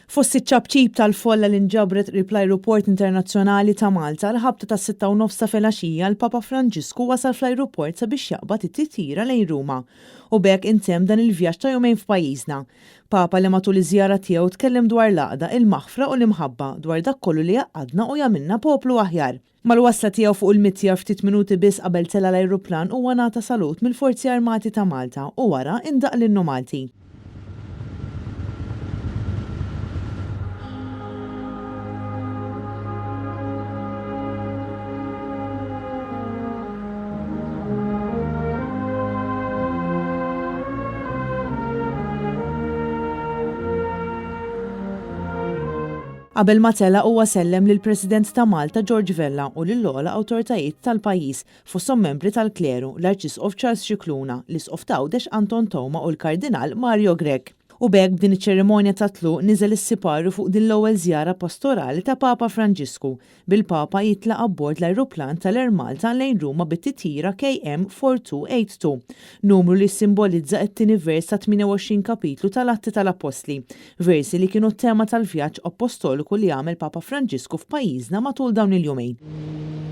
Fost iċ-ċapċip tal-folla li nġabret qrib l-Ajruport Internazzjonali ta' Malta, għall-ħabta tas-sitta u nofs ta' filgħaxija l-Papa Franġisku wasal fl-ajruport sabiex jaqbad it-titjira lejn Ruma. U b'hekk intemm dan il-vjaġġ ta' jumejn f'pajjiżna. Papa li matul iż-żjara tiegħu tkellem dwar l-għaqda, il-maħfra u l-imħabba, dwar dak kollu li jgħaqqadna u jagħmilna poplu aħjar. Mal-wasla tiegħu fuq il-mitjar ftit minuti biss qabel tela' l-ajruplan huwa ngħata salut mill-Forzi Armati ta' Malta u wara indaqq l-Innu Malti. Qabel ma telaq huwa sellem lill-President ta' Malta George Vella u lill-ogħla awtoritajiet tal-pajjiż, fosthom membri tal-kleru, l-Arċisqof Charles Scicluna, l-Isqof t'Għawdex Anton Teuma u l-Kardinal Mario Grech. U b'hekk b'din iċ-ċerimonja ta' tluq niżel is-siparju fuq din l-ewwel żjara pastorali ta' Papa Franġisku, bil-Papa jitlaq abbord l-ajruplan tal-Air Malta lejn Ruma bit-titjira KM 4282, numru li jissimbolizza t-tieni vers tat-28 kapitlu tal-Atti tal-Appostli, versi li kienu t-tema tal-vjaġġ appostoliku li għamel Papa Franġisku f'pajjiżna matul dawn il-jumejn.